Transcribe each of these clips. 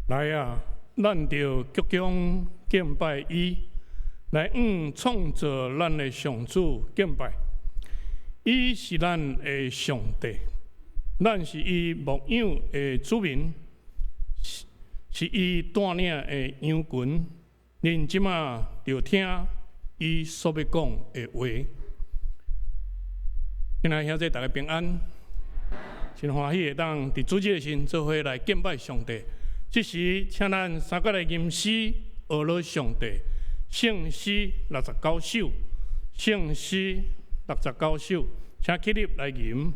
來啊，咱著鞠躬敬拜伊，來向創造咱的上主敬拜。伊是咱的上帝，咱是伊牧養的子民，是伊帶領的羊群。恁這馬著聽伊所欲講的話。親愛兄弟，大家平安，真歡喜會當佇主日的時陣做伙來敬拜上帝。這時，請咱三個來吟詩，學樂上帝。聖詩六十九首，聖詩六十九首，請起立來吟。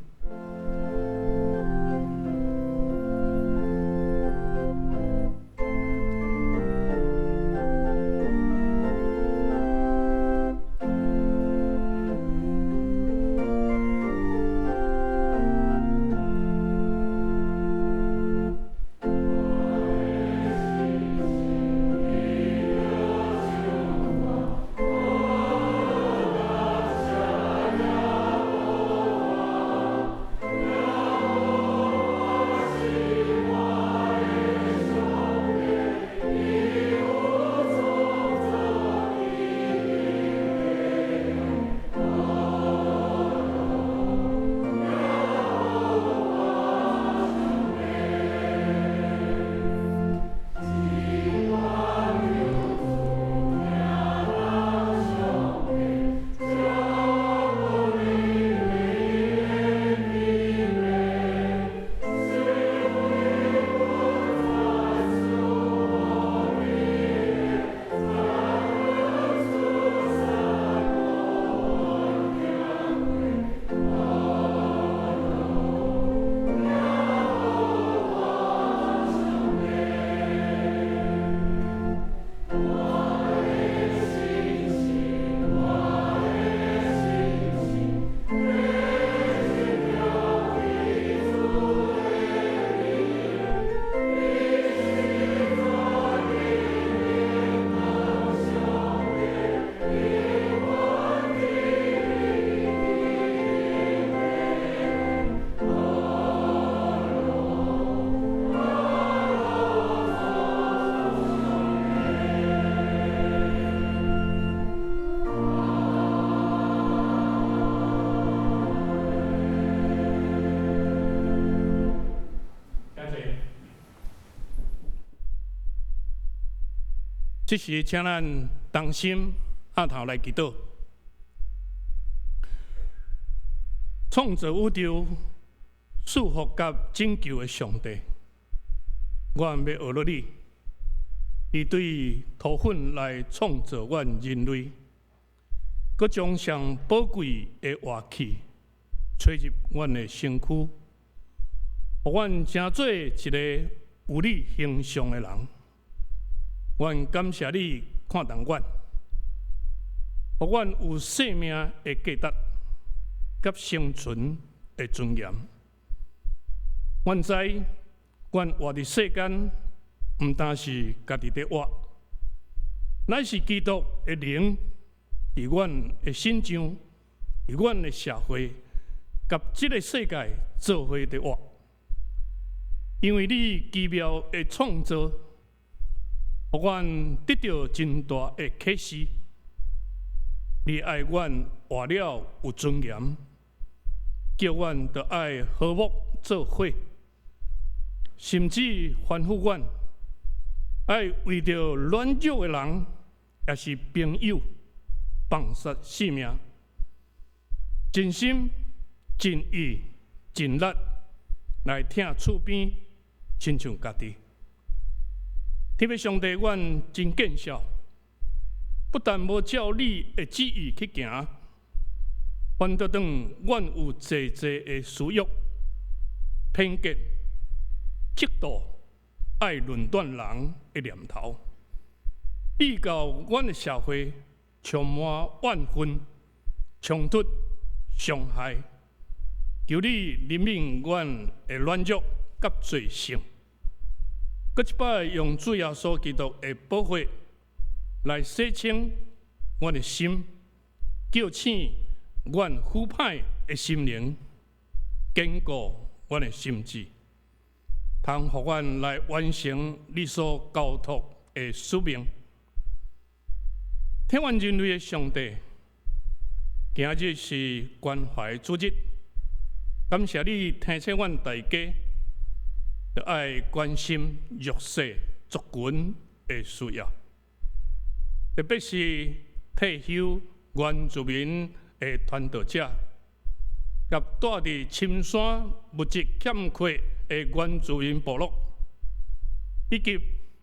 這時，請咱同心合頭來祈禱。創造宇宙、賜福佮拯救的上帝，阮欲學樂你，你對塗粉來創造阮人類，閣將上寶貴的活氣吹入阮的身軀，予阮成做一个有你形象的人。阮感謝你看重阮，予阮有生命的價值，佮生存的尊嚴。阮知，阮活佇世間，毋但是家己佇活，乃是基督的靈佇阮的身上，佇阮的社會，佮這个世界做伙佇活。因為你奇妙的創造，予阮得著真大的啟示。你愛阮活了有尊嚴，叫阮著愛和睦做伙，甚至吩咐阮愛為著軟弱的人，抑是朋友，放捨性命，盡心盡意盡力來疼厝邊，親像家己。天父上帝，阮真見笑，不但無照你的旨意去行，反倒轉阮有濟濟的私欲、偏見、嫉妒、愛論斷人的念頭，以到阮的社會充滿怨恨、衝突、傷害。求你憐憫阮的軟弱佮罪性。閣一擺用主耶穌基督的寶血來洗清阮的心，叫醒阮腐歹的心靈，堅固阮的心志。通予阮來完成你所交託的使命。天阮人類的上帝，今日是關懷主日，感謝你提醒阮大家，著愛關心弱勢族群的需要，特別是退休原住民的傳道者，佮住佇深山物質欠缺的原住民部落，以及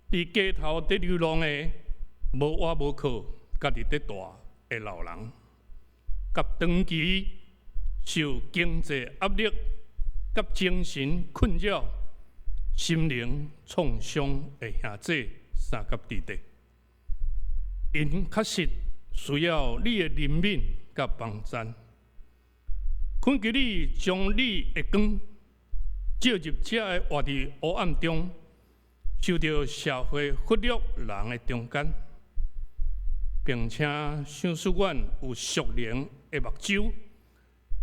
佇街頭佇流浪的無倚無靠、家己佇蹛的老人，佮長期受經濟壓力、佮精神困擾、心靈創傷的兄姊三佮弟弟，𪜶確實需要你的憐憫佮幫贊。懇求你將你的光照入這个活佇黑暗中、受著社會忽略人的中間，並且賞賜阮有屬靈的目睭，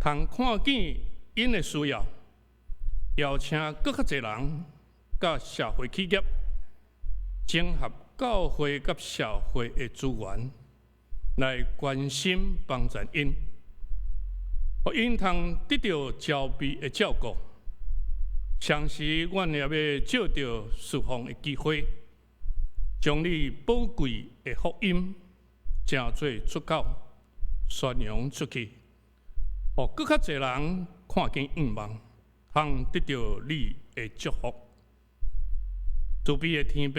通看見𪜶的需要，邀請閣較濟人佮社會企業整合教會佮社會的資源，來關心幫助𪜶，予𪜶通得著周備的照顧。同時，阮也欲藉著事奉的機會，將你寶貴的福音成做出口，宣揚出去，予閣較濟人看見向望，通得著你的祝福。慈悲的天父，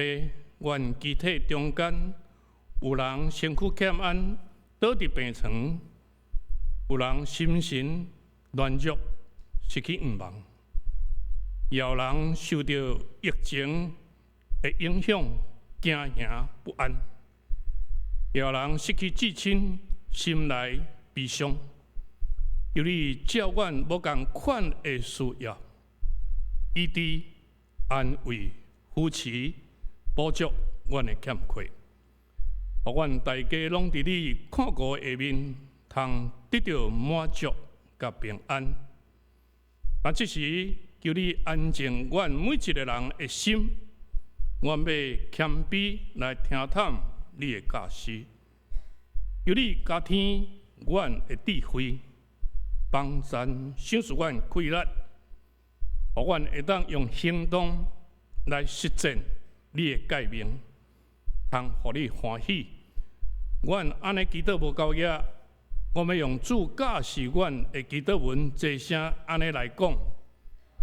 阮肢體中間有人身軀欠安，倒佇病床；有人心神軟弱，失去向望；也有人受著疫情的影響，驚惶不安；也有人失去至親，心內悲傷。求你照阮無仝款的需要，醫治、安慰、扶持、補足阮的欠缺，予阮大家攏佇你看顧下面，通得著滿足佮平安。啊，這時求你安靜阮每一個人的心，阮欲謙卑來聽探你的教示。求你加添阮的智慧，幫贊賞賜阮氣力，予阮會當用行動來實踐你的誡命，通予你歡喜。阮按呢祈禱無夠額，我欲用主教示阮的祈禱文，齊聲按呢來講：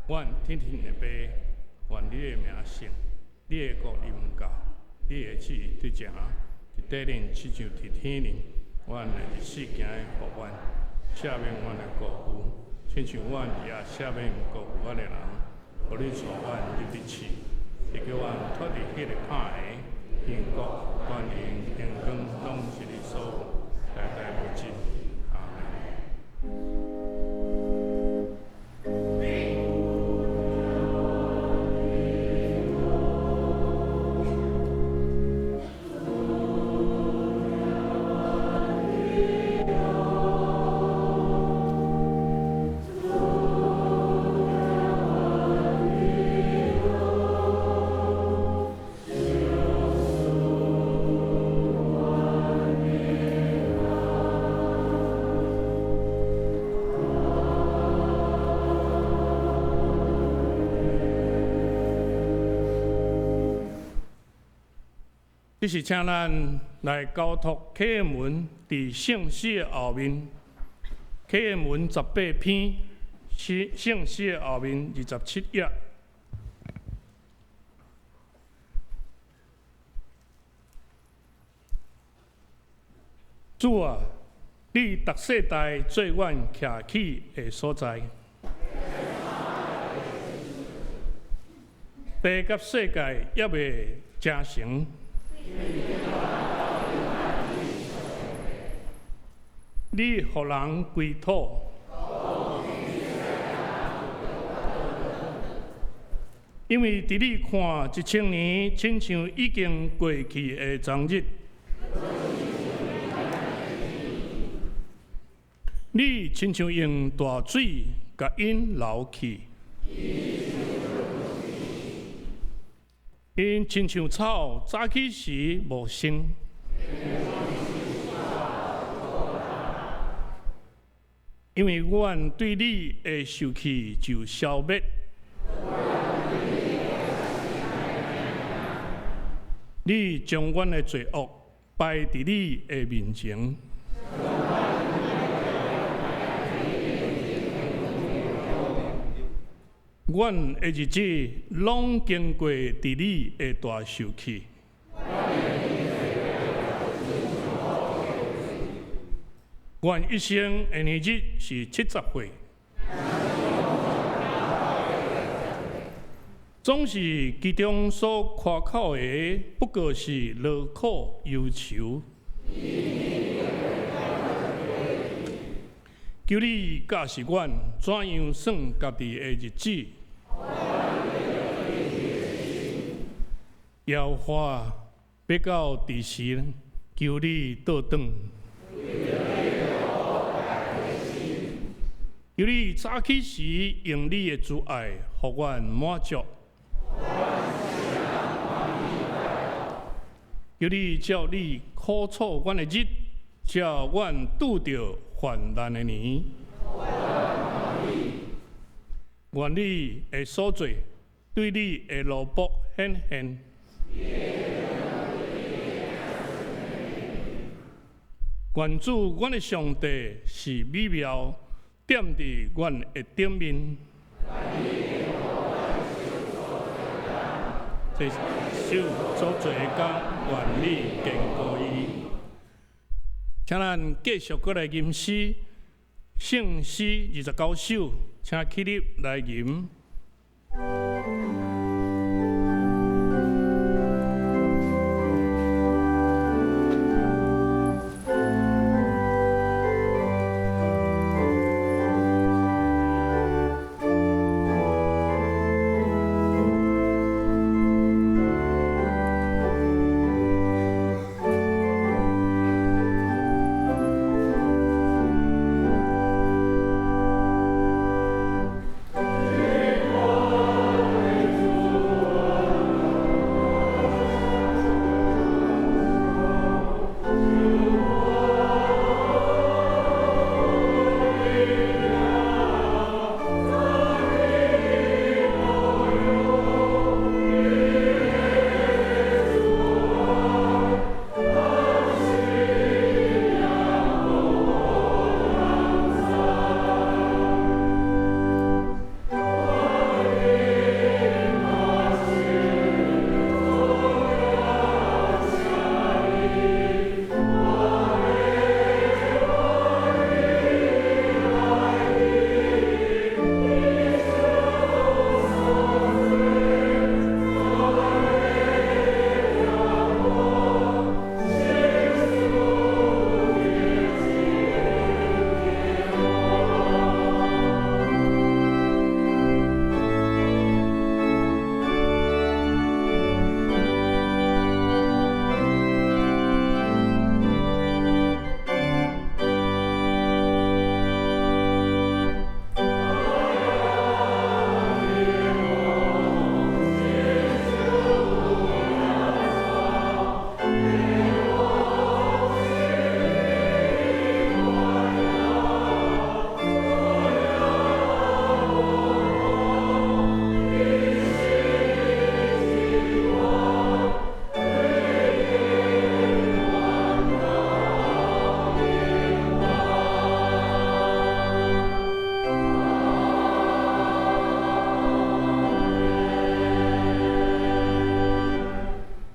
阮天頂的父，願你的名聖，你的國臨到，你的旨意執行，佇地頂親像佇天頂。阮的日時行的予阮，赦免阮的過誤，親像阮也赦免過誤阮的人。無你帶阮入去試，是叫阮脫離彼个歹的，因國、權榮、榮光，攏是你所有，代代無盡。阿們。這是請咱來交託啟文佇聖詩的後面，啟文18篇，聖聖詩的後面27頁。主啊，你逐世代做阮徛起的所在，地佮世界猶未成形。你予人歸土，因為佇你看1000年，親像已經過去的昨日。你親像用大水共𪜶撈去。𪜶親像草，早起時無生。因為阮對你的受氣就消滅。你將阮的罪惡擺佇你的面前。阮的日子攏經過佇你的大受氣。阮一生的年日是70歲，總是其中所誇口的，不過是勞苦憂愁。求你教示阮怎樣算家己的日子。耶和華欲到佇時，求你倒轉。求你早起時用你的慈愛，予阮滿足。求你照你苦楚阮的日，照阮拄著患難的年。願你的所作對你的奴僕顯現。願主，阮的上帝是美妙，踮佇阮的頂面。這手所做的工，願你堅固伊。請咱繼續閣來吟詩，聖詩29首，請起立來吟。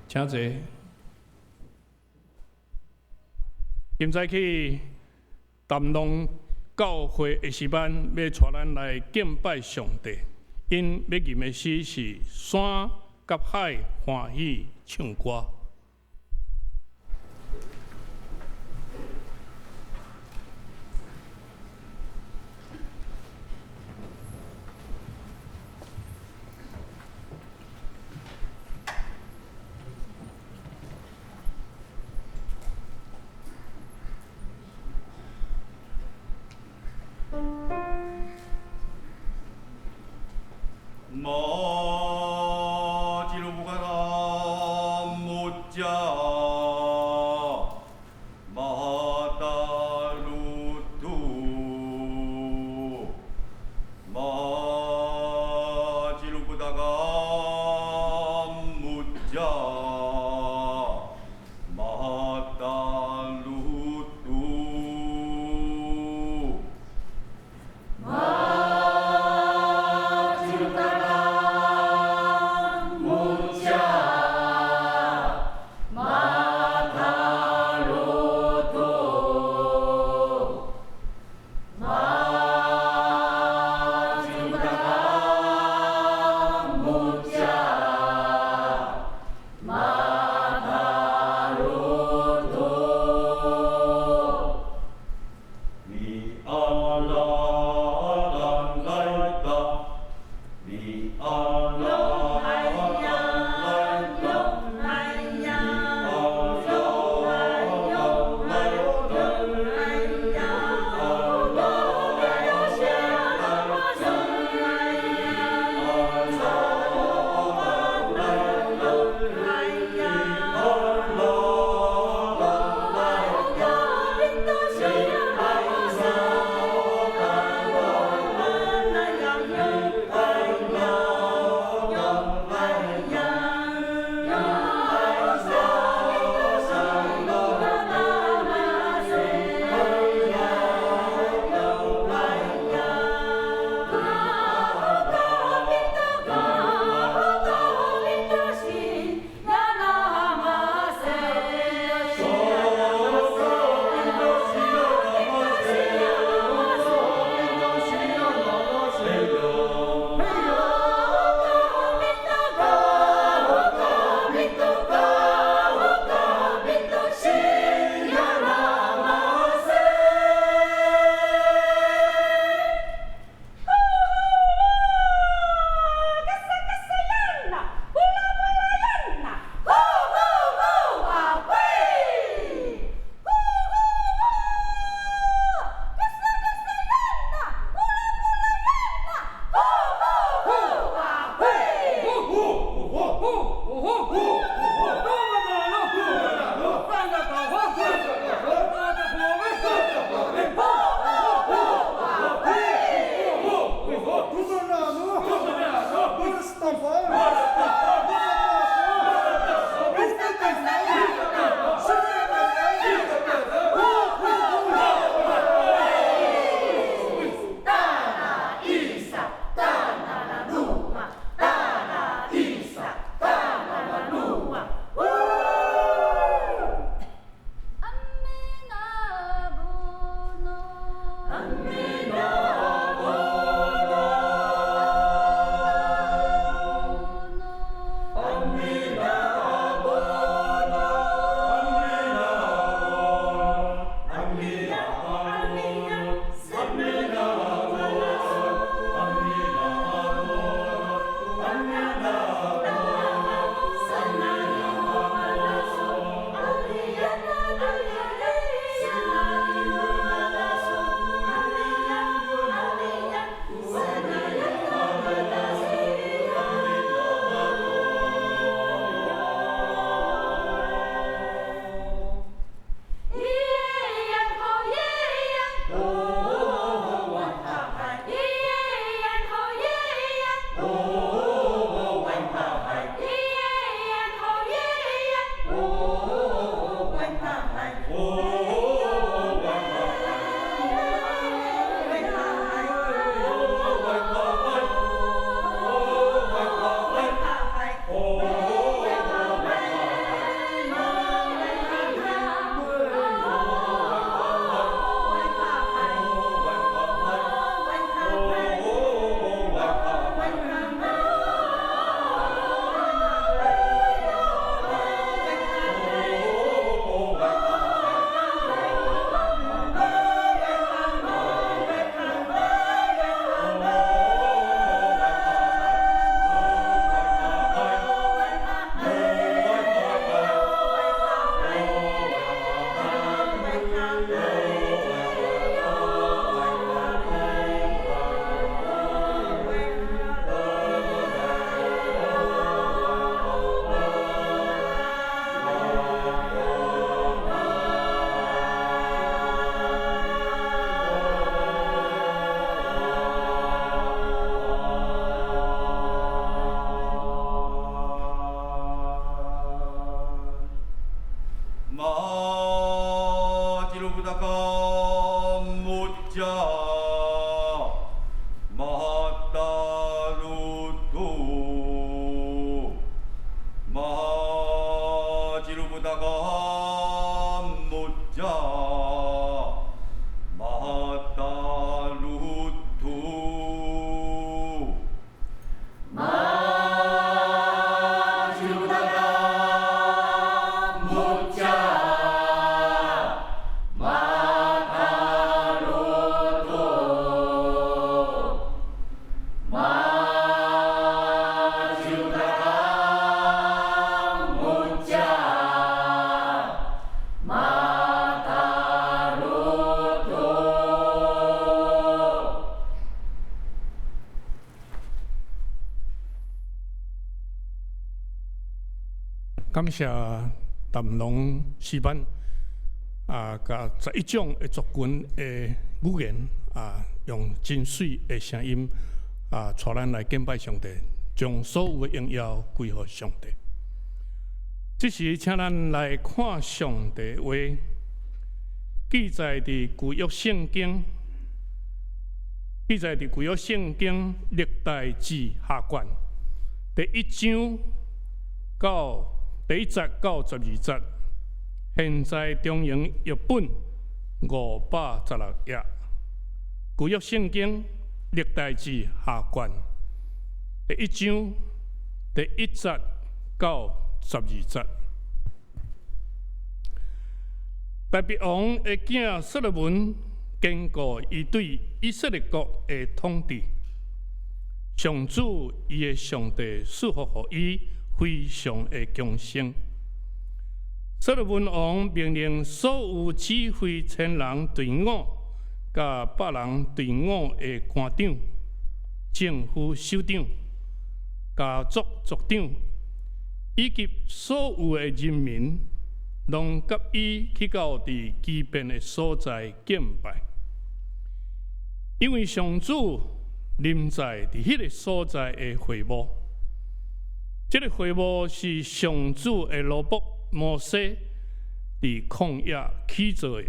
請坐。今早起淡龍教會的詩班欲帶咱來敬拜上帝，𪜶欲吟的詩是山佮海歡喜唱歌。 마 지루부가라. Matarutu Mahajirubutaka Matarutu 感謝淡龍詩班啊，共11種的族群的語言啊，用真媠的聲音啊，帶咱來敬拜上帝，將所有的榮耀歸予上帝。這時，請咱來看上帝話，記載佇舊約聖經，記載佇舊約聖經歷代志下卷第一章到第一節到12節，現在中英譯本516頁。舊約聖經歷代志下卷第一章第一節到12節。大衛王的囝所羅門堅固伊對以色列國的統治，上主伊的上帝賜福予伊，非常的強盛。所羅門王命令所有指揮千人隊伍、佮百人隊伍的官長、政府首長、家族族長，以及所有的人民，攏佮伊去到佇基遍的所在敬拜，因為上主臨在佇彼个所在的會幕。這个會幕是上主的奴僕摩西佇曠野起造的。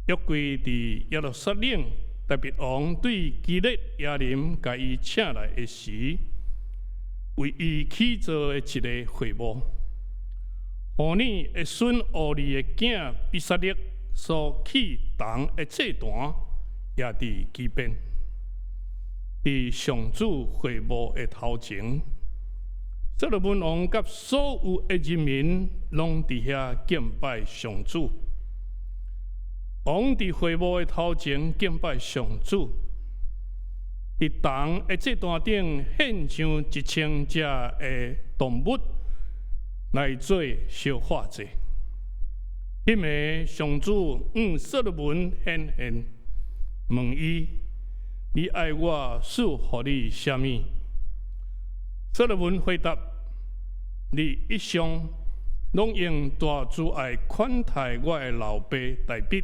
約櫃佇耶路撒冷，大衛王對基列耶琳共伊請來的時，為伊起造的一个會幕。戶珥的孫烏利的囝比撒勒所起銅的祭壇，也佇基遍，佇上主會幕的頭前。所羅門王佮所有的人民攏佇遐敬拜上主。王佇會幕的頭前敬拜上主，佇銅的祭壇頂獻上1000隻的動物來做燒化祭。彼暝上主向所羅門顯現，問伊：你愛我賜予你啥物？所羅門回答：你一向攏用大慈愛款待我的老爸大衛，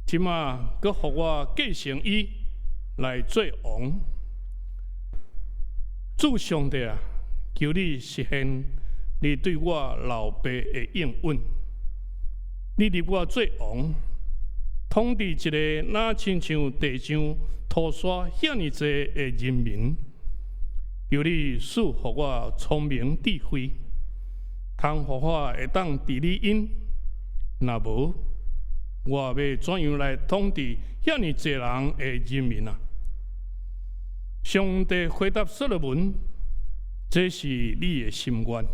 這馬閣予我繼承伊來做王。主上帝啊，求你實現你對我老爸的應允。你立我做王，統治一个若親像地上塗沙遐爾濟的人民。求你賜予我聰明智慧，通予我會當治理𪜶。若無，我欲怎樣來統治遐爾濟人的人民啊？上帝回答所羅門：這是你的心願，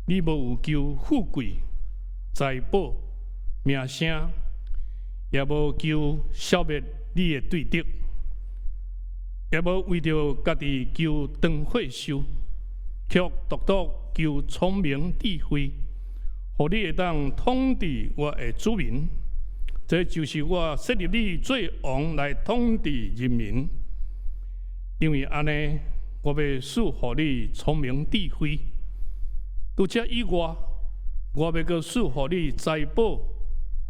你無有求富貴、財寶、名聲，也無求消滅你的對敵，也無為著家己求長歲壽，卻獨獨求聰明智慧，予你會當統治我的子民。這就是我設立你做王來統治人民。因為按呢，我欲賜予你聰明智慧。除這以外，我欲閣賜予你財寶、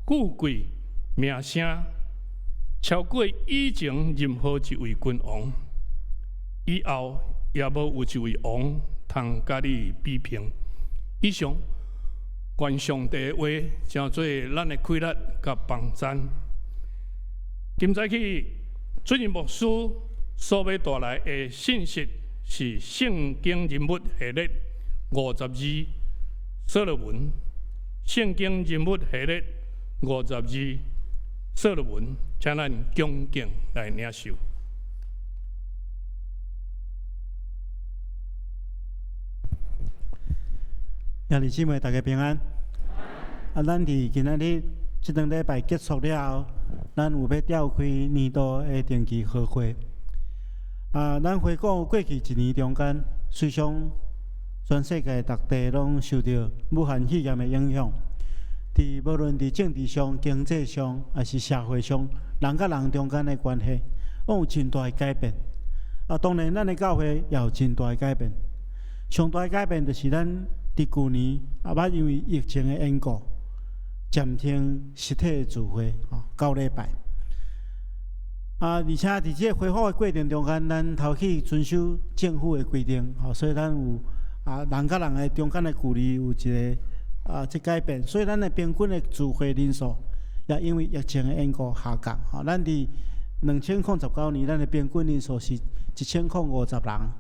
富貴、名聲，超過以前任何一位君王。以後也無有一位王通佮你比拼。以上，願上帝的話，成做咱的氣力佮幫贊。今早起主任牧師所欲帶來的信息是聖經人物系列52所羅門。聖經人物系列52所羅門，請咱恭敬來領受。兄弟姊妹，大家平安。啊，咱佇今仔日這頓禮拜結束了後，咱有欲召開年度的定期會會。啊，咱回顧過去一年中間，雖然全世界各地攏受著武漢肺炎的影響，佇無論佇政治上、經濟上，抑是社會上，人佮人中間的關係，攏有真大的改變。啊，當然，咱的教會也有真大的改變。上大的改變就是咱佇舊年也捌因為疫情的緣故，暫停實體的聚會，吼，9禮拜。啊，而且佇這個恢復的過程中間，咱頭去遵守政府的規定，吼，所以咱有啊人佮人的中間的距離有一個啊這改變，所以咱的平均的聚會人數也因為疫情的緣故下降，吼，咱佇2019年，咱的平均人數是1050人，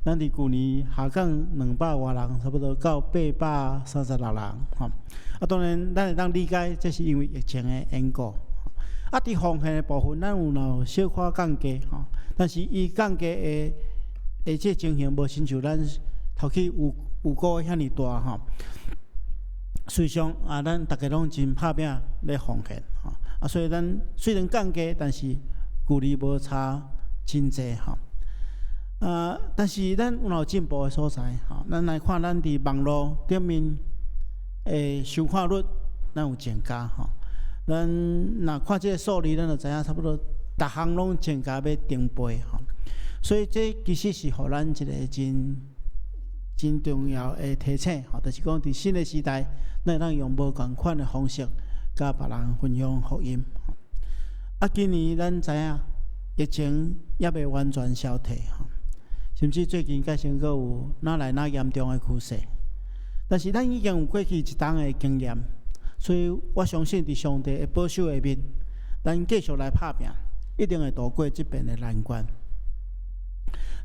咱佇舊年下降200外人，差不多到836人，吼。啊，當然，咱會當理解，這是因為疫情的緣故。啊，佇奉獻的部分，咱有若有小可降低，吼，但是伊降低的的這情形，無親像咱頭去有有估遐爾大，吼。事實上啊，咱逐家攏真拍拚咧奉獻，吼。啊，所以咱雖然降低，但是距離無差真濟，吼。啊，但是咱有有進步的所在，吼。咱來看咱佇網路頂面的收看率，咱有增加，吼。咱若看這个數字，咱就知影差不多逐項攏增加欲成倍，吼。所以這其實是予咱一個真真重要的提醒，吼，就是講佇新的時代，咱會當用無仝款的方式，佮別人分享福音。啊，今年咱知影疫情猶未完全消退，吼，甚至最近閣先閣有愈來愈嚴重的趨勢。但是咱已經有過去一冬的經驗，所以我相信佇上帝的保守下面，咱繼續來拍拚，一定會渡過這遍的難關。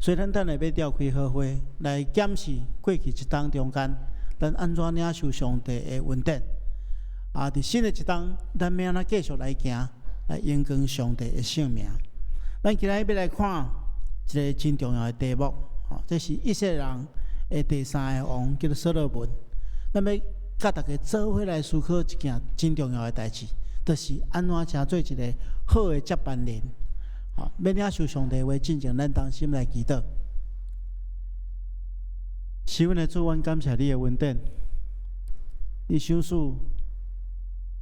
所以咱等下欲召開好會來檢視過去一冬中間，咱按怎領受上帝的恩典。啊，佇新的一冬，咱欲按怎繼續來行，來榮光上帝的聖名。咱今仔日欲來看一个真重要的題目，吼，這是以色列人的第三个王，叫做所羅門。咱欲佮大家做伙來思考一件真重要的代誌，就是按怎成做一个好的接班人。吼，欲領受上帝話進前，咱同心來祈禱。是阮的主，阮感謝你的恩典。你賞賜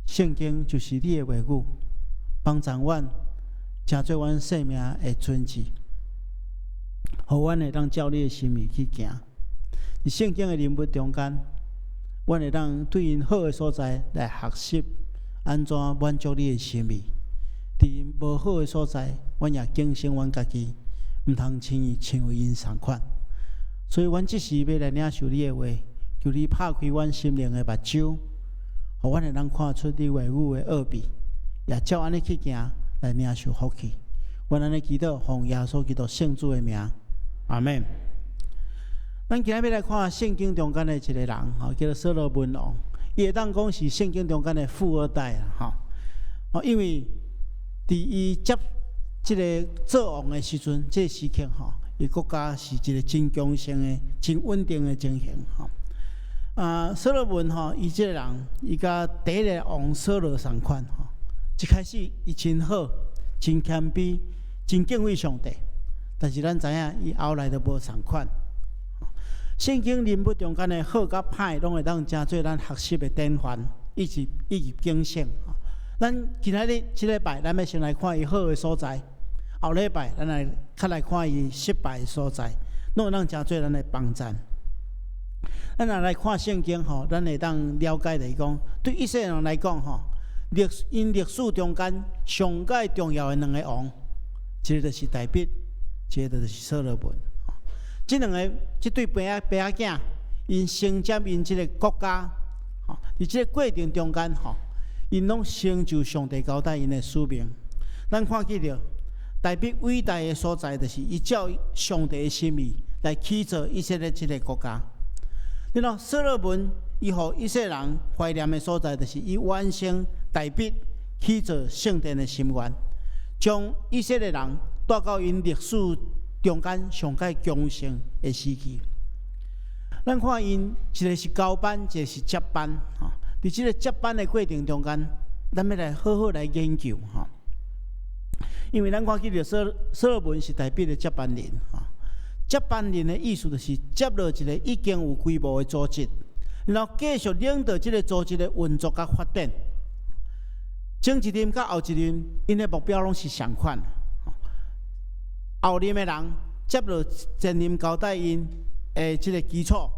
聖經就是你的話語，幫助阮成做阮生命的準則，予阮會當照你的心意去行。佇聖經的人物中間，阮會當對𪜶好的所在來學習按怎滿足你的心意。佇𪜶無好的所在，阮也警醒阮家己，毋通輕易親像𪜶仝款。所以，阮這時欲來領受你的話，求你拍開阮心靈的目睭，予阮會當看出你話語的奧秘，也照按呢去行來領受福氣。阮按呢祈禱，奉耶穌基督聖子的名，阿們。咱今仔日欲來看聖經中間的一个人，吼，叫做所羅門王。伊會當講是聖經中間的富二代啦，吼。哦，因為佇伊接這个做王的時陣，這个時刻吼，伊國家是一个真強盛的、真穩定的情形，吼。啊，所羅門吼，伊這个人，伊佮第一个王掃羅仝款，吼。一開始伊真好，真謙卑，真敬畏上帝。但是咱知影，伊後來就無仝款。聖經人物中間的好佮歹，攏會當成做咱學習的典範，以及警醒。咱今仔日這禮拜，咱欲先來看伊好的所在；後禮拜，咱來較來看伊失敗的所在，攏會當成做咱的幫贊。咱若來看聖經吼，咱會當了解就是講，對以色列人來講吼，歷𪜶歷史中間上蓋重要的兩个王，一个就是大衛，一个就是所羅門。這兩个這對爸仔爸仔囝，𪜶承接𪜶這个國家，吼，佇這个過程中間吼，𪜶攏成就上帝交代𪜶的使命。咱看見著大衛偉大的所在，就是伊照上帝的心意來起造以色列這个國家。然後所羅門伊予以色列人懷念的所在，就是伊完成大衛起造聖殿的心願，將以色列人帶到𪜶歷史中間上蓋強盛的時期。咱看𪜶一个是交班，一个是接班。吼，佇這个接班的過程中間，咱欲來好好來研究吼。因為咱看見著所羅門是大衛的接班人。吼，接班人的意思就是接落一个已經有規模的組織，然後繼續領導這个組織的運作佮發展。前一任佮後一任，𪜶的目標攏是相款。後任的人接落前任交代𪜶的這个基礎，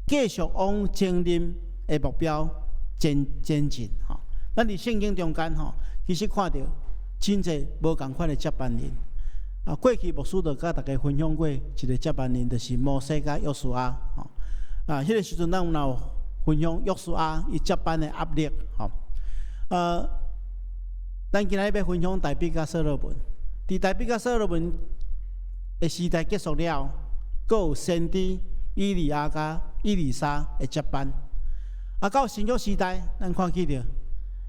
繼續往前任的目標前進。吼，咱佇聖經中間吼，其實看著真濟無仝款的接班人。啊，過去牧師就佮大家分享過一个接班人，就是摩西佮約書亞。吼，啊，彼个時陣咱有若有分享約書亞伊接班的壓力。吼，咱今仔日欲分享大衛佮所羅門。佇大衛佮所羅門的時代結束了後，閣有先知以利亞佮以利沙的接班。啊，到新約時代，咱看見著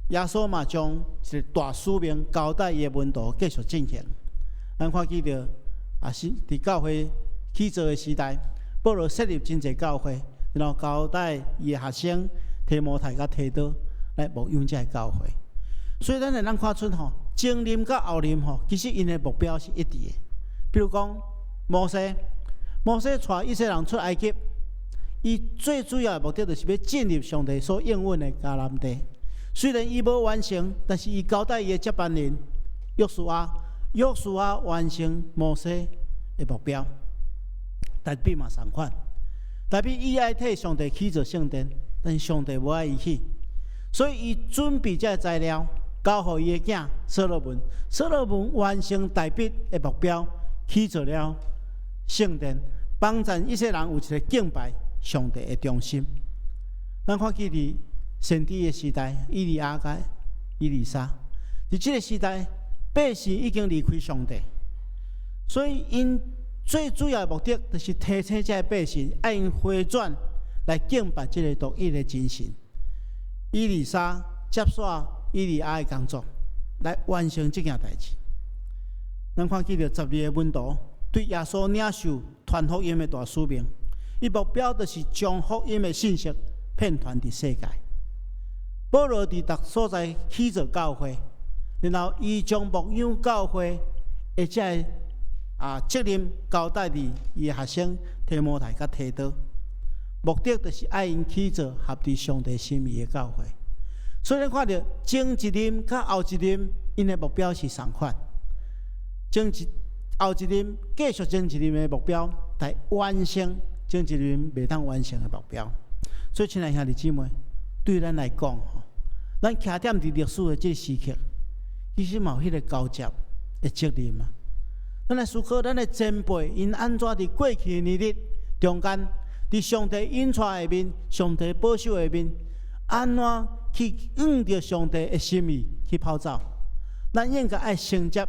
耶穌嘛將一个大使命交代伊的門徒繼續進行。咱看見著啊，是佇教會起造的時代，保羅設立真濟教會，然後交代伊的學生提摩太佮提多來牧養這个教會。所以咱會當看出吼，前任佮後任吼，其實𪜶的目標是一致的。比如講，摩西，摩西帶以色列人出埃及，伊最主要的目的就是欲進入上帝所應允的迦南地。雖然伊無完成，但是伊交代伊的接班人約書亞，約書亞完成摩西的目標。大衛嘛仝款，大衛伊愛替上帝起造聖殿，但是上帝無愛伊起，所以伊準備這个材料，交予伊的囝所羅門，所羅門完成大衛的目標，起造了聖殿，幫助以色列人有一个敬拜上帝的中心。咱看見佇先知的時代，以利亞佮以利沙，佇這个時代，百姓已經離開上帝，所以𪜶最主要的目的就是提醒這个百姓，愛𪜶回轉來敬拜這个獨一的真神。以利沙接續以利亞的工作，來完成這件代誌。咱看見著十二个門徒對耶穌領受傳福音的大使命，伊目標就是將福音的信息遍傳佇世界。保羅佇逐所在起造教會，然後伊將牧養教會的這个責任交代佇伊的學生提摩太佮提多，目的就是愛𪜶起造合佇上帝心意的教會。所以咱看著前一任佮後一任，𪜶的目標是仝款。前一後一任繼續前一任的目標，來完成前一任袂當完成的目標。所以，親愛兄弟姊妹，對咱來講，吼，咱徛踮佇歷史的這个時刻，其實嘛有彼个交接的責任啊。咱來思考，咱的前輩𪜶按怎佇過去的年日中間，佇上帝引帶下面，上帝保守下面，按怎去按著上帝的心意去跑走？咱應該愛承接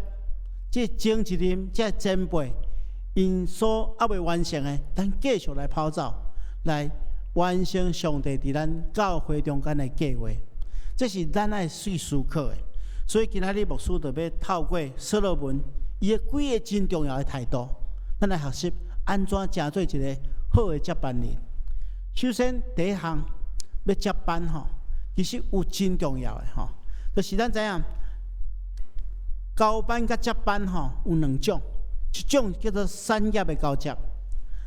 這前一任、這前輩𪜶所猶未完成的，咱繼續來跑走，來完成上帝佇咱教會中間的計劃。這是咱愛去思考的。所以今仔日牧師就欲透過所羅門伊的幾个真重要的態度，咱來學習按怎成做一个好的接班人。首先，第一項欲接班吼，其實有真重要的吼，就是咱知影交班佮接班吼有兩種，一種叫做產業的交接，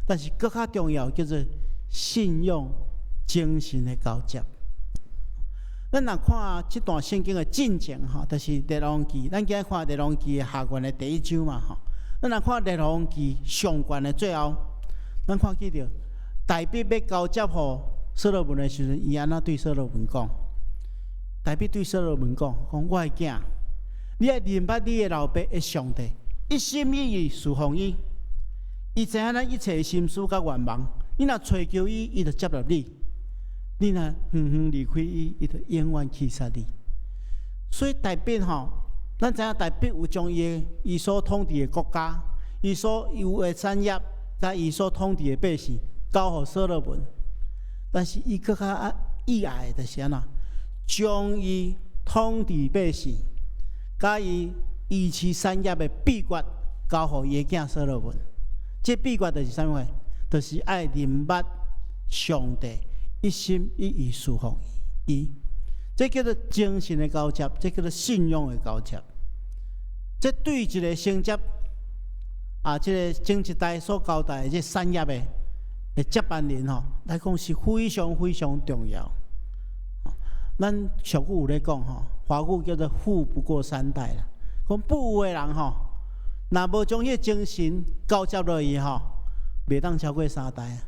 但是閣較重要叫做信仰精神的交接。咱若看這段聖經的進前吼，就是列王記，咱今日看列王記的下卷的第一章嘛吼。咱若看列王記上卷的最後，咱看見著大衛欲交接予所羅門的時陣，伊按怎對所羅門講？大衛對所羅門講：講我的囝，你愛認捌你的老爸的上帝，一心一意事奉伊，伊知影咱一切的心思佮願望。你若揣求伊，伊就接納你；你若遠遠離開伊，伊就永遠棄殺你。所以大衛吼，咱知影大衛有將伊的伊所統治的國家、伊所有的產業，佮伊所統治的百姓交予所羅門。但是伊閣較意愛的就是按怎，將伊統治百姓，佮伊維持產業的秘訣交予伊的囝所羅門。這秘訣就是啥物貨？就是愛認捌上帝，一心一意事奉伊。這叫做精神的交接，這叫做信仰的交接。這對一個承接啊，這個前一代所交代的這產業的接班人吼來講是非常非常重要。咱俗語有咧講吼，華語叫做富不過三代啦。講富有的人吼，若無將彼個精神交接落去吼，袂當超過三代啊。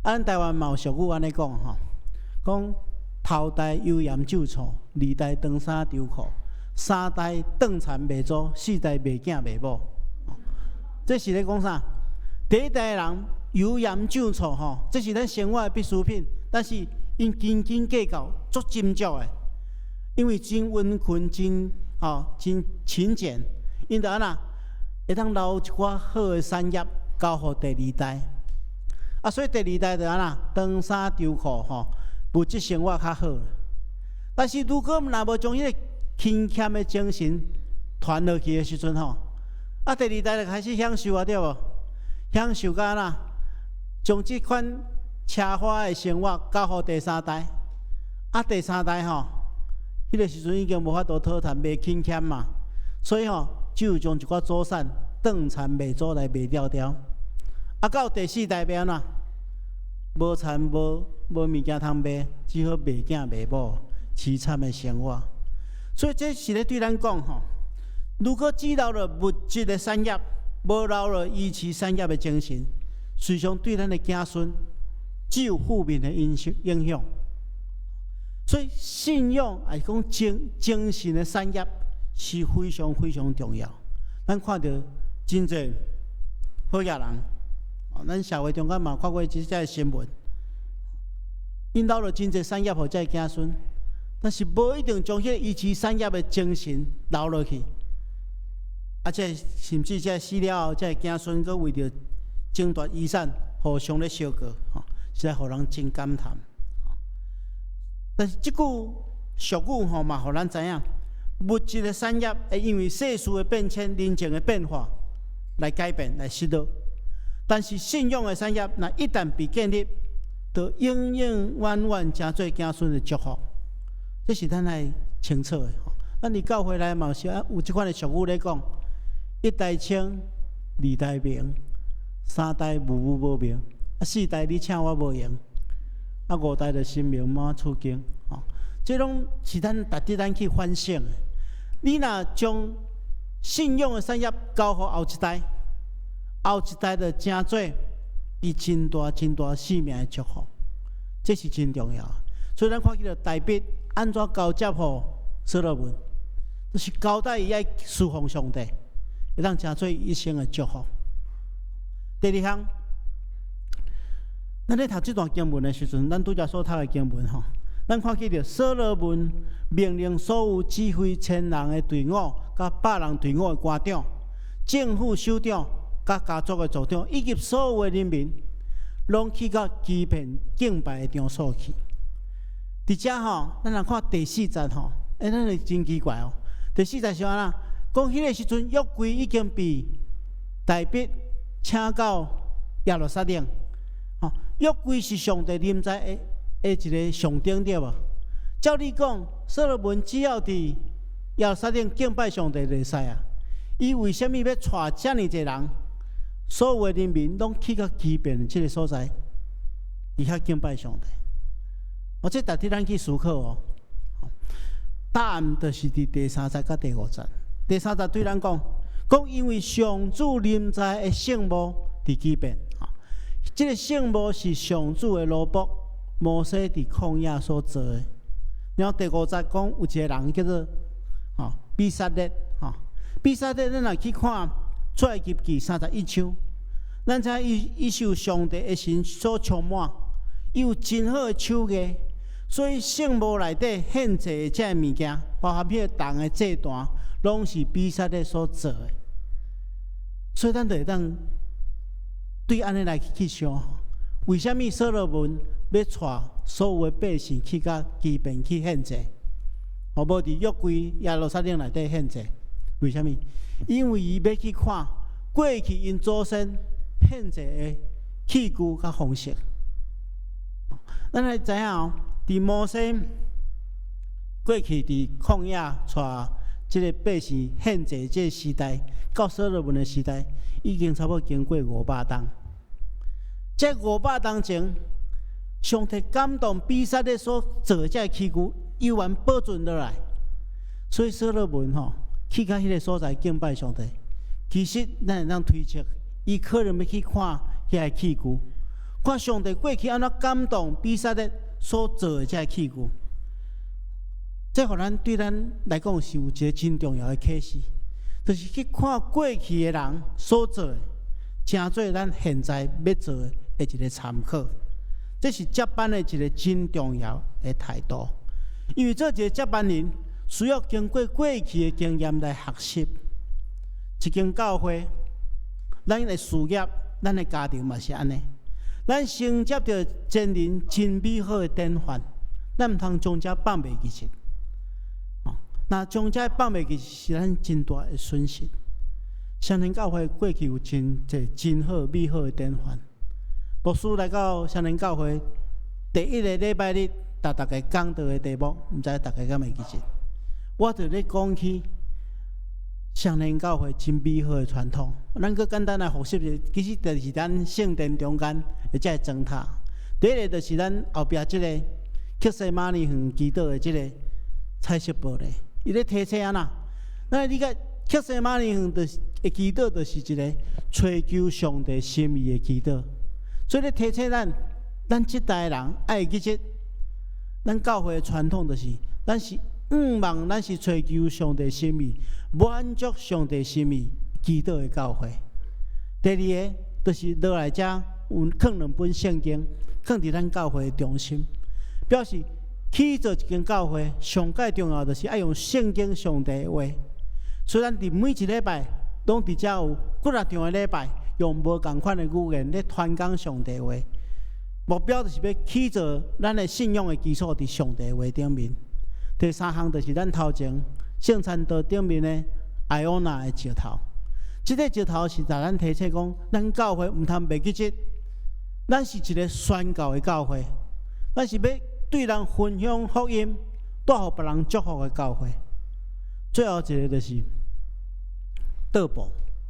啊，咱台灣嘛有俗語按呢講吼，講頭代油鹽醬醋，二代長衫長褲，三代斷田賣祖，四代賣囝賣某。這是咧講啥？第一代人油鹽醬醋吼，這是咱生活的必需品，但是𪜶斤斤計較，足斟酌的，因為真溫勤、真吼、真勤儉，𪜶就按怎會當留一寡好的產業交予第二代。啊，所以第二代就按怎長衫長褲吼，物質生活較好。但是如果若無將彼個勤儉的精神傳落去的時陣吼，啊，第二代就開始享受啊，對無？享受到按怎，將這款奢華的生活交予第三代。啊，第三代吼，彼個時陣已經無法度討趁，袂勤儉嘛，所以吼，只有將一寡祖產斷田賣祖來賣掉掉。啊，到第四代欲按怎？無田無無物件通賣，只好賣囝賣某，淒慘的生活。所以這是咧對咱講吼，如果只留著物質的產業，無留著維持產業的精神，實際上對咱的子孫只有負面的影響影響。所以信仰抑是講精神的產業是非常非常重要。咱看著真濟好額人，咱社會中間嘛看過這個新聞，𪜶留著真濟產業予這个子孫，但是無一定將彼個維持產業的精神留落去。啊，這甚至這死了後，這個子孫閣為著爭奪遺產，互相咧相告，吼，實在予人真感嘆。但是這句俗語吼嘛，予咱知影，物質的產業會因為世事的變遷、人情的變化來改變、來失落。但是信仰的產業，若一旦被建立，就永永遠遠成做子孫的祝福。這是咱愛清楚的。咱佇教會內嘛是啊，有這款的俗語咧講：一代清，二代明，三代無母無名，啊四代你請我無閒，啊五代就神明滿厝間。吼，這攏是咱值得咱去反省的。你若將信仰的產業交予後一代，後一代就成做伊真大真大生命的祝福，這是真重要。所以咱看見著大衛按怎交接予所羅門，就是交代伊愛事奉上帝，會當成做一生的祝福。第二項，咱咧讀這段經文的時陣，咱拄才所讀的經文吼，咱看見著所羅門命令所有指揮千人的隊伍、佮百人隊伍的官長、政府首長、佮家族的族長，以及所有的人民，攏去到基遍敬拜的場所去。佇遮吼，咱來看第四節吼，欸，咱會真奇怪哦。第四節是按怎？講彼個時陣，約櫃已經被大衛請到耶路撒冷。吼，約櫃是上帝臨在的一個象徵，對無？照理講，所羅門只要佇耶路撒冷敬拜上帝就會使啊。伊為啥物欲帶遮爾濟人？所有的人民攏去到基遍這個所在，佇遐敬拜上帝。哦，這值得咱去思考哦。答案就是佇第三節佮第五節。第三節對咱講，講因為上主臨在的聖幕佇基遍，這個聖幕是上主的奴僕摩西佇曠野所做的。然後第五節講有一個人叫做吼比撒列，吼比撒列，咱若去看出埃及記31章，咱知影伊受上帝的神所充滿，伊有真好的手藝，所以聖幕內底獻祭的這个物件，包含彼個銅的祭壇，攏是比撒列所做的。所以咱就會當對按呢來去想，為啥物所羅門欲帶所有的百姓去共基遍去獻祭，予無佇約櫃耶路撒冷內底獻祭？為啥物？因為伊欲去看過去𪜶祖先獻祭的器具佮方式。咱來知影哦，佇摩西過去佇曠野帶這个百姓獻祭這个時代，到所羅門的時代，已經差不多經過500冬。這五百冬前，上帝感動比撒列所做的這个器具，猶原保存落來。所以所羅門吼去到彼个所在敬拜上帝，其實咱會當推測，伊可能欲去看遐个器具，看上帝過去按怎感動比撒列所做的這个器具。這予咱對咱來講是有一个真重要的啟示，就是去看過去的人所做的，成做咱現在欲做的一个參考。這是接班的一个真重要的態度，因為做一个接班人需要經過過去的經驗來學習。一間教會，咱的事業，咱的家庭嘛是按呢。咱承接著前人真美好的典範，咱毋通將這放袂記得。若將這放袂記，是咱真大的損失。雙連教會過去有真濟真好美好的典範。牧師來到雙連教會第一个禮拜日，逐逐家講道的題目，毋知大家敢會記得？我就咧講起雙連教會真美好的傳統。咱閣簡單來複習一下，其實就是咱聖殿中間的這个燈塔。第一个就是咱後壁這个客西馬尼園祈禱的這个彩色玻璃，伊咧提醒按怎？咱理解客西馬尼園就是的祈禱，就是一个揣求上帝心意的祈禱。所以咧提醒咱，咱這代人愛記得，咱教會的傳統就是，咱是向望，咱是揣求上帝心意，滿足上帝心意祈禱的教會。第二个就是落來遮有囥兩本聖經，囥佇咱教會的中心，表示起造一間教會上蓋重要就是愛用聖經上帝的話。所以咱佇每一禮拜攏佇遮有幾若場的禮拜，用無仝款的語言咧傳講上帝話。目標就是欲起造咱的信仰的基礎佇上帝話頂面。第三項就是咱頭前聖餐桌頂面的艾歐娜的石頭。這个石頭是共咱提醒講，咱教會毋通袂記得，咱是一个宣教的教會，咱是欲對人分享福音、帶予別人祝福的教會。最後一个就是桌布，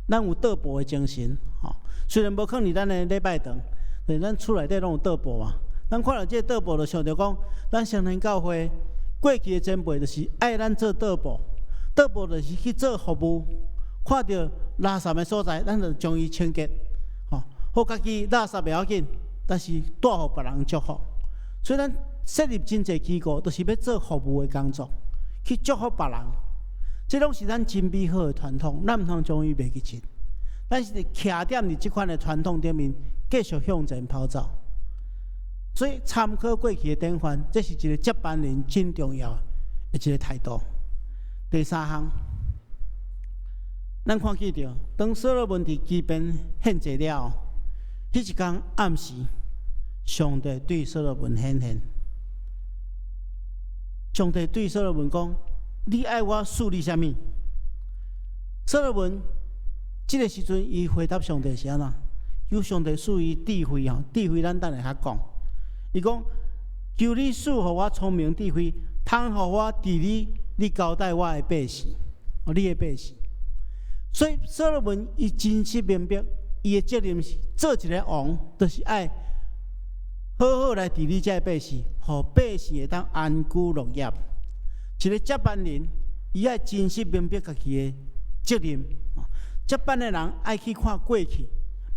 咱有桌布的精神，吼。雖然無囥佇咱的禮拜堂，但咱厝內底攏有桌布嘛。咱看著這个桌布，就想著講，咱雙連教會過去的前輩就是愛咱做桌布，桌布就是去做服務，看著垃圾的所在，咱就將伊清潔，吼。予家己垃圾袂要緊，但是帶予別人祝福。所以咱設立真濟機構，就是欲做服務的工作，去祝福別人。這攏是咱真美好的傳統，咱毋通將伊袂記得。咱是徛踮佇這款的傳統頂面，繼續向前跑走。所以參考過去的典範，這是一个接班人真重要的一个態度。第三項，咱看見著，當所羅門佇基遍獻祭了後，彼一工暗時，上帝對所羅門顯現。上帝對所羅門講：你愛我賜你啥物？所羅門這个時陣，伊回答上帝是按怎？求上帝賜伊智慧吼，智慧咱等下較講。伊講：求你賜予我聰明智慧，通予我治理你交代我的百姓，哦，你的百姓。所以所羅門伊真實明白，伊的責任是做一个王，就是愛好好來治理這个百姓，予百姓會當安居樂業。一个接班人，伊愛真實明白家己的責任。接班的人愛去看過去，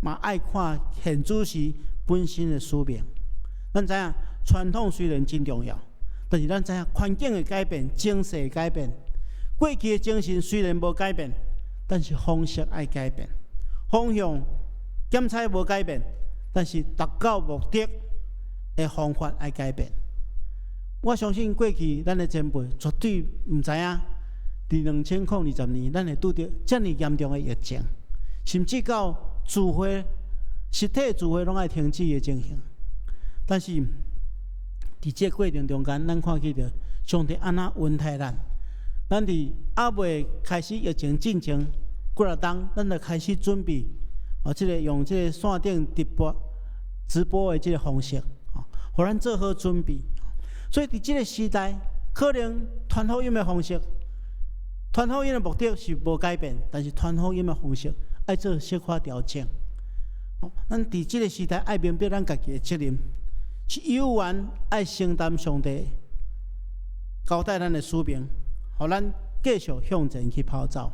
嘛愛看現主時本身的使命。咱知影傳統雖然真重要，但是咱知影環境會改變，情勢會改變。過去的精神雖然無改變，但是方式愛改變，方向檢採無改變，但是達到目的的方法愛改變。我相信過去咱的前輩絕對毋知影，佇2020年，咱會拄著遮爾嚴重的疫情，甚至到聚會、實體聚會攏愛停止的情形。但是，佇這個過程中間，咱看見著上帝按怎恩待咱。咱佇猶未開始疫情進前幾若冬，咱就開始準備，哦，這个用這个線頂直播的這个方式，哦，予咱做好準備。所以佇這个時代，可能傳福音的方式，傳福音的目的是無改變，但是傳福音的方式愛做小可調整。咱佇這个時代愛明白咱家己的責任，是有緣愛承擔上帝交代咱的使命，予咱繼續向前去跑走。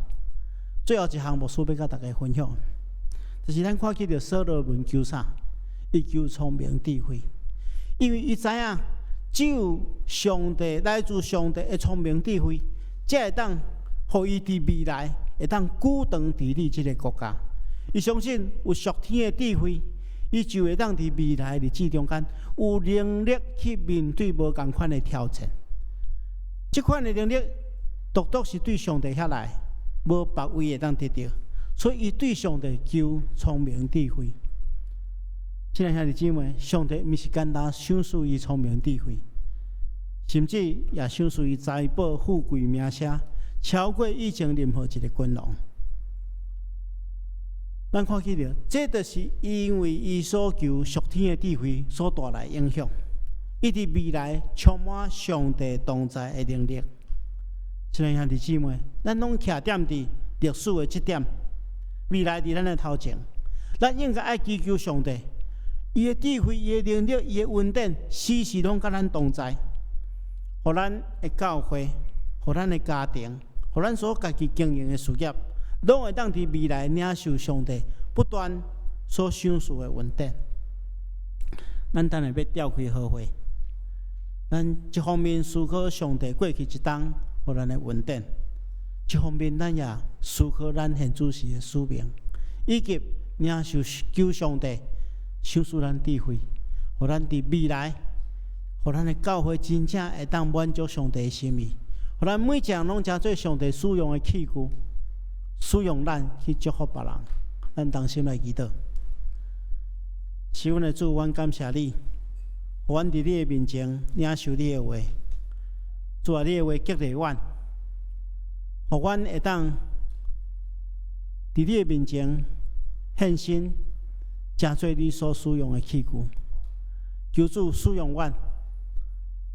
最後一項牧師欲佮大家分享，就是咱看見著所羅門求啥？伊求聰明智慧，因為伊知影只有上帝來自上帝的聰明智慧，才會當予伊佇未來會當久長治理這个國家。伊相信有屬天的智慧，伊就會當佇未來日子中間有能力去面對無仝款的挑戰。這款的能力，獨獨是對上帝遐來，無別位會當得著。所以，伊對上帝求聰明智慧。親愛兄弟姊妹，上帝毋是簡單賞賜伊聰明智慧，甚至也賞賜伊財寶、富貴、名聲，超過以前任何一个君王。咱看見著，這就是因為伊所求屬天的智慧所帶來影響。伊佇未來充滿上帝同在的能力。親愛兄弟姊妹，咱攏徛踮佇歷史的這點，未來佇咱的頭前，咱應該愛祈求上帝，伊的智慧、伊的能力、伊的恩典，時時攏佮咱同在，予咱的教會、予咱的家庭、予咱所家己經營的事業，攏會當佇未來領受上帝不斷所賞賜的恩典。咱等下欲召開好會，咱一方面思考上帝過去一冬予咱的恩典，一方面咱也思考咱現主時的使命，以及領受求上帝賞賜咱智慧，予咱佇未來，予咱的教會真正會當滿足上帝的心意，予咱每一個人攏成做上帝使用的器具，使用咱去祝福別人。咱同心來祈禱。是阮的主，阮感謝你，予阮佇你的面前領受你的話。主啊，你的話激勵阮，予阮會當佇你的面前獻身，成做你所使用的器具。求主使用阮，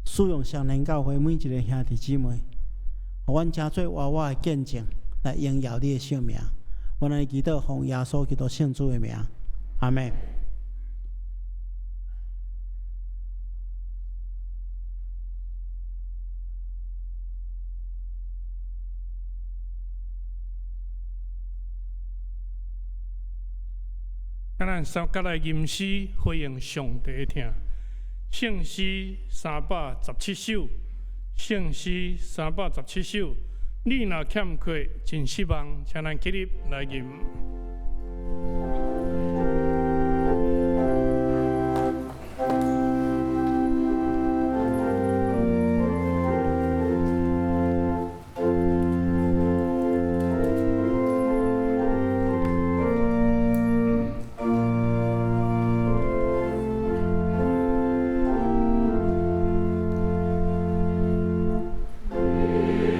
使用雙連教會每一个兄弟姊妹，予阮成做活活的見證，來榮耀你的聖名。阮來祈禱，奉耶穌基督聖主的名，阿們。咱三佮來吟詩回應上帝的疼，聖詩317首，聖詩317首。你若欠缺，真失望，請咱起立來吟。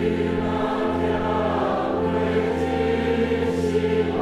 你若欠缺真失望。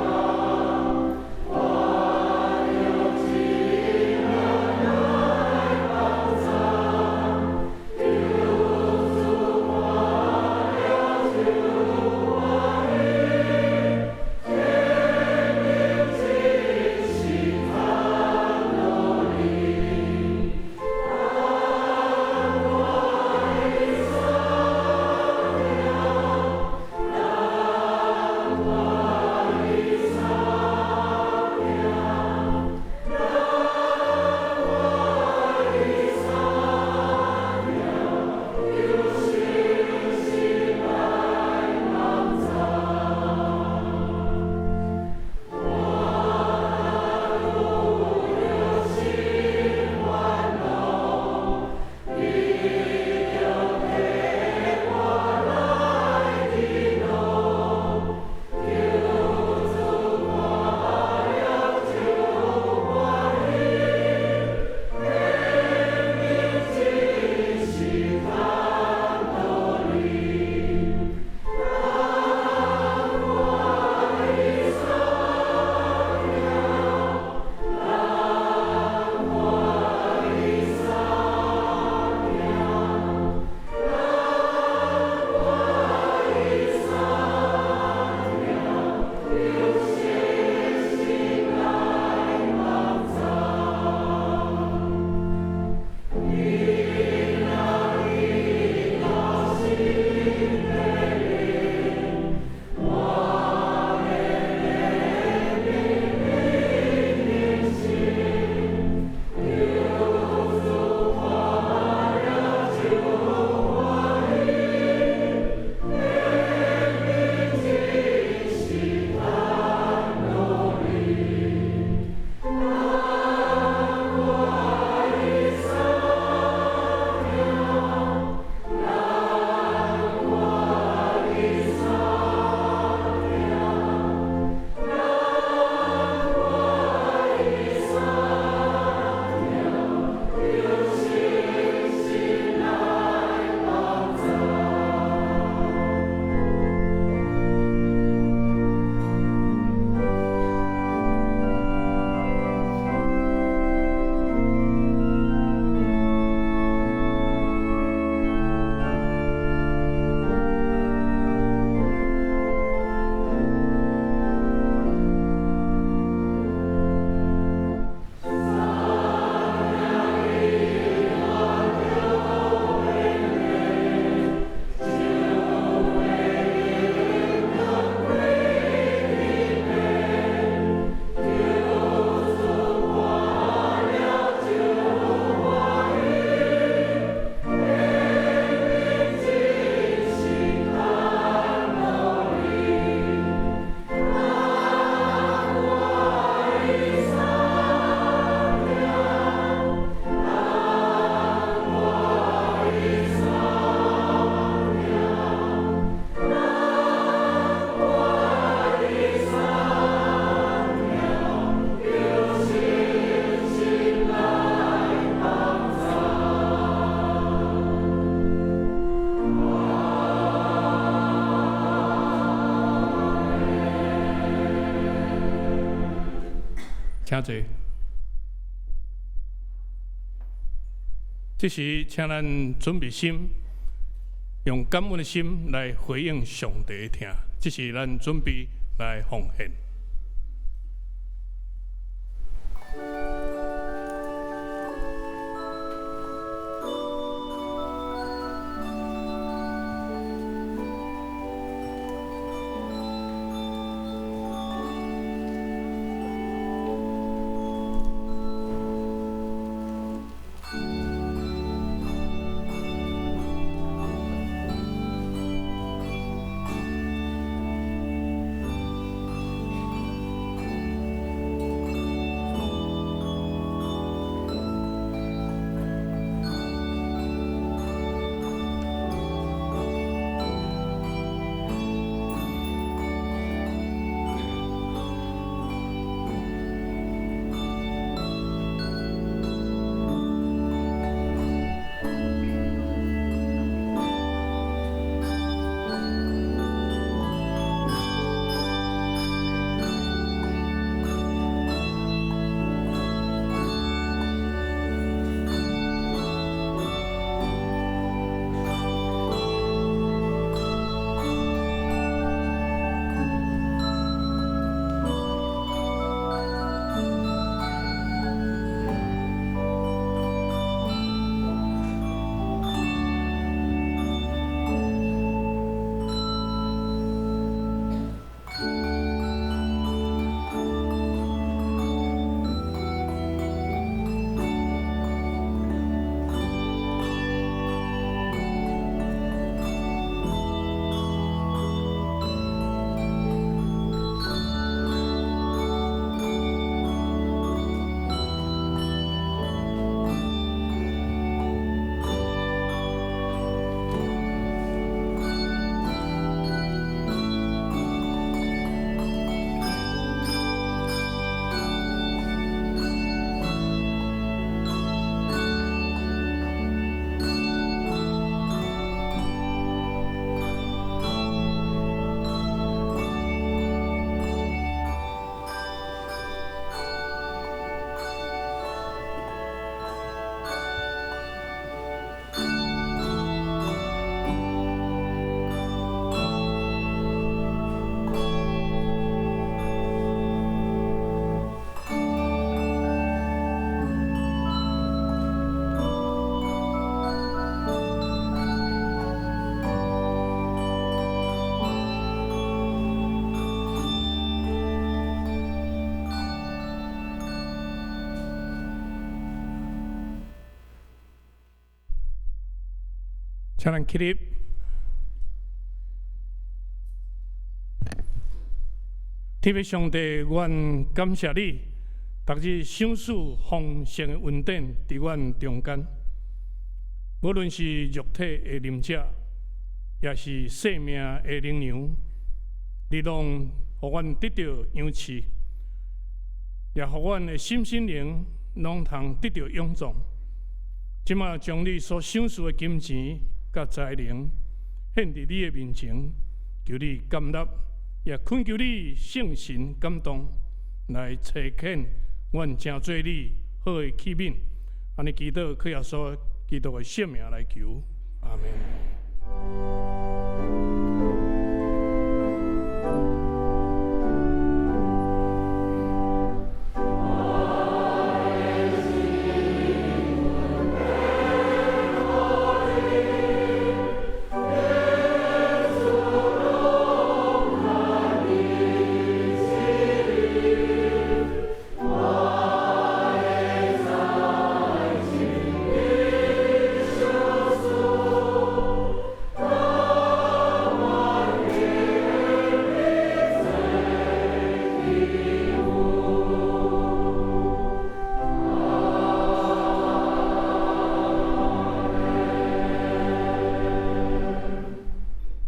請坐。這時，請咱準備心，用感恩的心來回應上帝的疼。這是咱準備來奉獻。請咱起立。天父上帝，阮感謝你，逐日賞賜豐盛的恩典佇阮中間。無論是肉體的啉食，抑是生命的靈糧，你攏予阮得著養飼，也予阮的心身靈攏通得著勇壯。這馬將你所賞賜的金錢佮才能獻佇你的面前，求你感納，也懇求你聖神感動，來差遣阮成做你好的器皿。按呢祈禱，靠耶穌基督的聖名來求，阿們。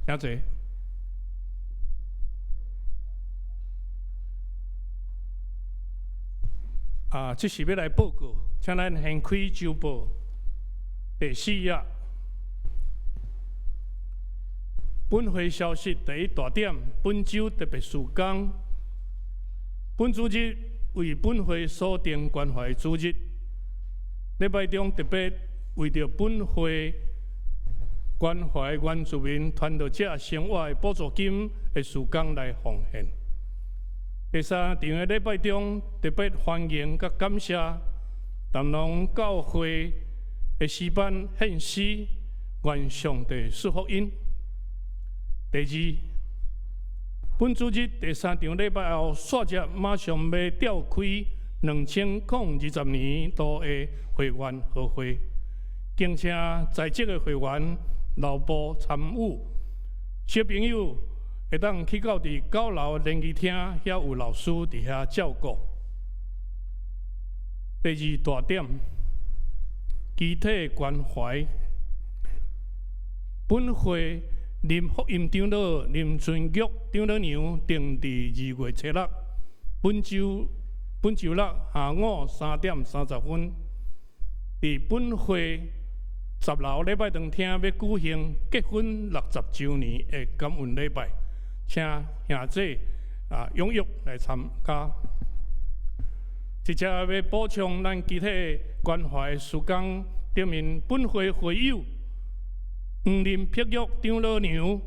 請坐。啊，這是欲來報告，請咱掀開週報第四頁。本會消息第一大點，本週特別事工。本主日為本會所定關懷主日，禮拜中特別為著本會關懷原住民傳道者生活的補助金的事工來奉獻。第三場的禮拜中，特別歡迎佮感謝南農教會的詩班獻詩，願上帝賜福𪜶。第二，本主日第三場禮拜後，煞接馬上欲召開2020年度的會員和會，敬請在職的會員留步參與。小朋友會當去到佇九樓聯誼廳，遐有老師佇遐照顧。第二大點，肢體關懷，本會林福音長老林春玉長老娘定佇2月初6，本週六下午3點30分，佇本會10樓禮拜堂廳欲舉行結婚60週年的感恩禮拜，請兄姊踴躍來參加。直接欲補充咱肢體關懷事工頂面，本會會友黃林碧玉長老娘、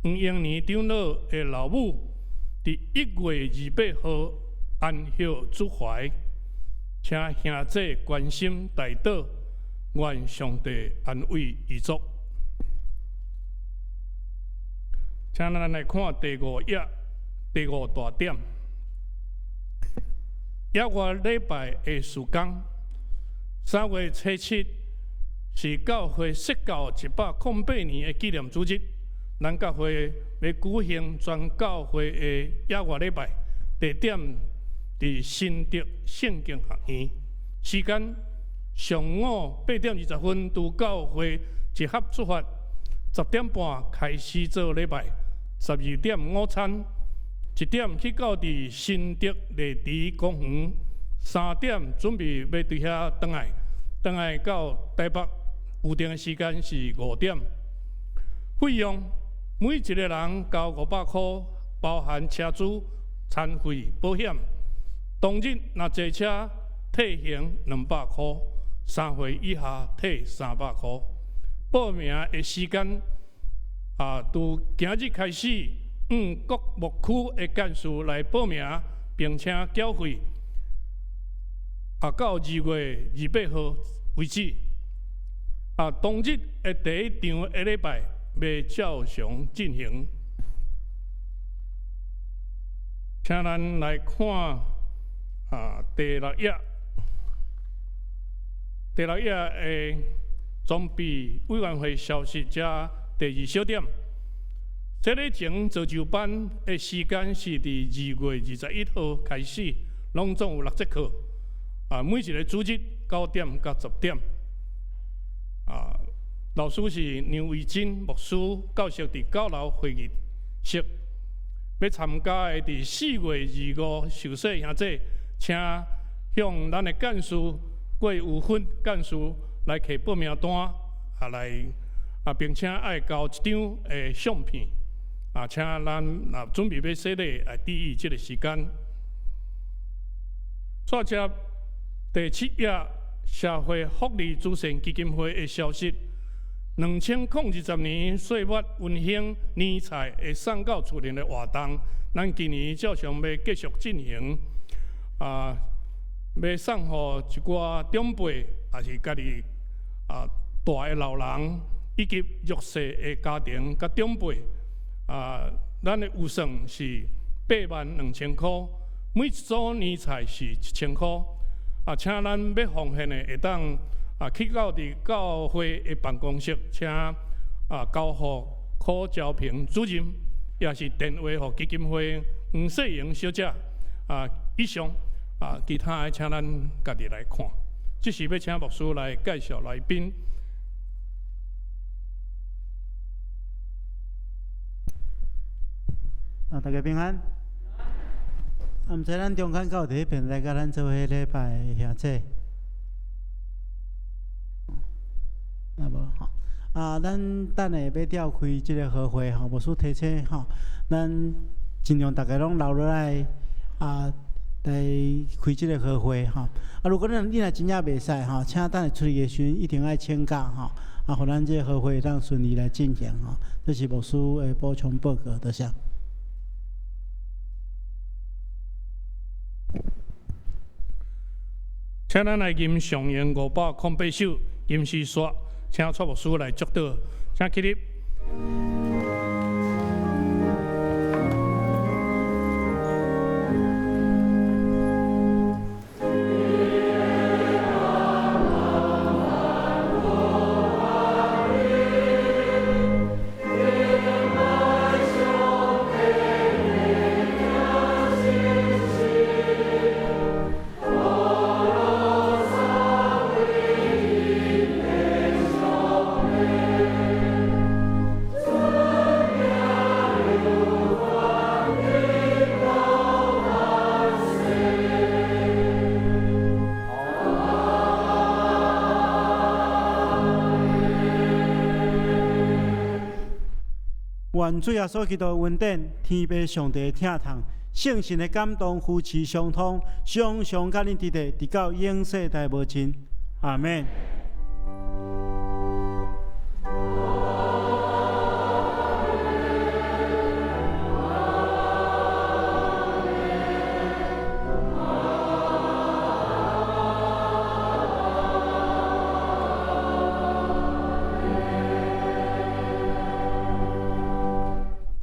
黃英年長老的老母，佇1月28號安息主懷，請兄姊關心代禱，願上帝安慰遺族。請咱來看第五頁第五大點，額外禮拜的事工，3月初7是教會設教108年的紀念主日，咱教會欲舉行全教會的額外禮拜，地點佇新竹聖經學院，時間上午8點20分，佇教會集合出發，10點半開始做禮拜，12點午餐，1點去到佇新竹麗池公園，3點準備欲佇遐轉來。轉來到台北，預定的時間是5點。費用每一個人交500箍，包含車資、餐費、保險。當日若坐車退行200箍，3歲以下退300箍。報名的時間，自今日開始，向各牧區的幹事來報名，並且繳費。到2月28號為止。當日的第一場的禮拜欲照常進行。請咱來看第六頁，第六頁的裝備委員會消息，遮第二小點。洗禮前造就班的時間是佇2月21號開始，攏總有六節課。每一個主日9點到10點。老師是梁維珍牧師，教室佇9樓會議室。欲參加的佇4月25受洗兄姊，請向咱的幹事郭有芬幹事來提報名單，來並且愛交一張的相片。請咱若準備欲洗禮，愛注意這个時間。煞接第七頁社會福利慈善基金會的消息：2020年歲末溫馨年菜的送到厝裡的活動，咱今年照常欲繼續進行。欲送予一寡長輩，抑是家己蹛的老人，以及弱勢的家庭佮長輩。咱的預算是8萬2千箍，每一組年菜是1000箍。請咱欲奉獻的會當去到佇教會的辦公室，請交予柯昭平主任，抑是電話予基金會黃世瑩小姐。以上其他的請咱家己來看。這時欲請牧師來介紹來賓。大家平安。毋知咱中間敢有佇彼爿來佮咱做伙禮拜的兄姊？無吼。咱等下欲召開這个和會吼，牧師提醒吼，咱盡量逐家攏留落來。來開這个和會吼。啊，如果你若真正袂使吼，請等下出去的時陣一定愛請假吼，啊，予咱這个和會會當順利來進行吼。這是牧師的補充報告，多謝。請咱來吟上詠508首《吟詩說》，請蔡牧師來祝禱，請起立。願主耶穌基督的恩典、天父上帝的疼痛、聖神的感動、扶持相通，常常佮恁佇咧，直到永世代無盡。阿們。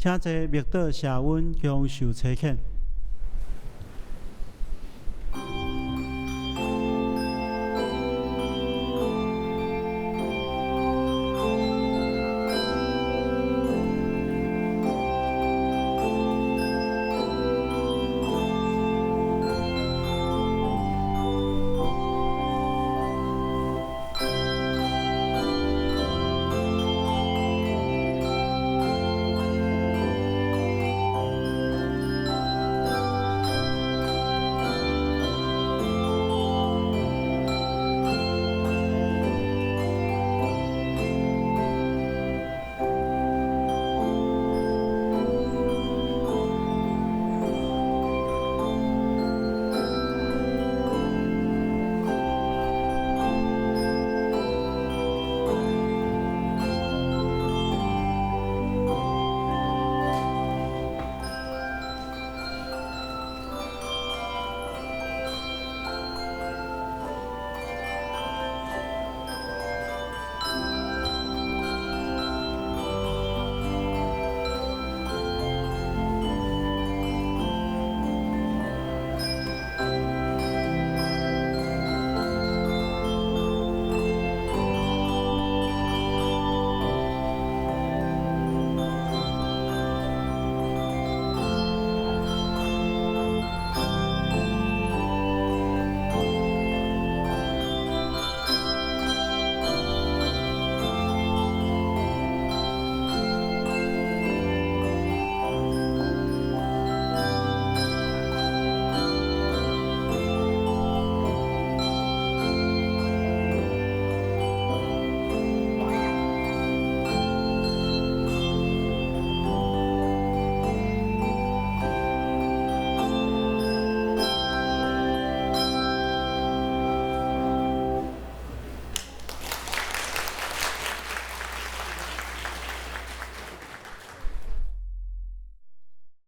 請坐默禱謝恩，享受差遣。